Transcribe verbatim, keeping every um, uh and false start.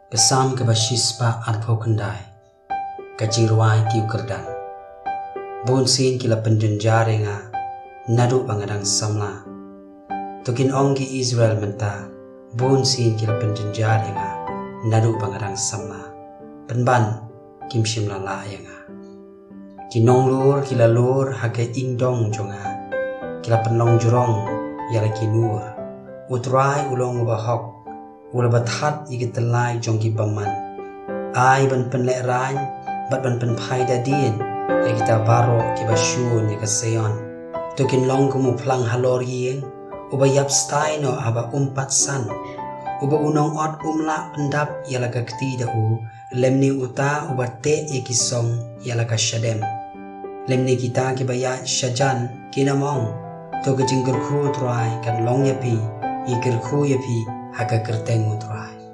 Ka Salm kaba shispah arphew khyndai. Ka jingrwai ki u kyrdan. Bun sien ki la pynjynjar ïa nga naduh ba nga dang samla. To kin ong ki Israel mynta, bun sien ki la pynjynjar ïa nga naduh ba nga dang samla. Pynban kim shym la lah ïa nga. Ki nonglur ki la lur ha ka ingdong jong nga. Ki la pynlong jrong ïa la ki nur. U Trai u long uba hok, u la bathat ïa ki tyllai jong ki bymman. Ai ban pynlehraiñ bad ban pynphai dadien ïa kita baroh kiba shun ïa ka Zion. To kin long kum u phlang halor ïing, uba ïap stai noh haba um pat san. Uba u nongot um lah pyndap ïa la ka kti da u, lymne uta uba teh ïa ki song ïa la ka shadem. Lymne kita kiba ïaid shajan kin ym ong, to ka jingkyrkhu Trai kan long ïa phi, ngi kyrkhu ïa phi ha ka kyrteng u Trai.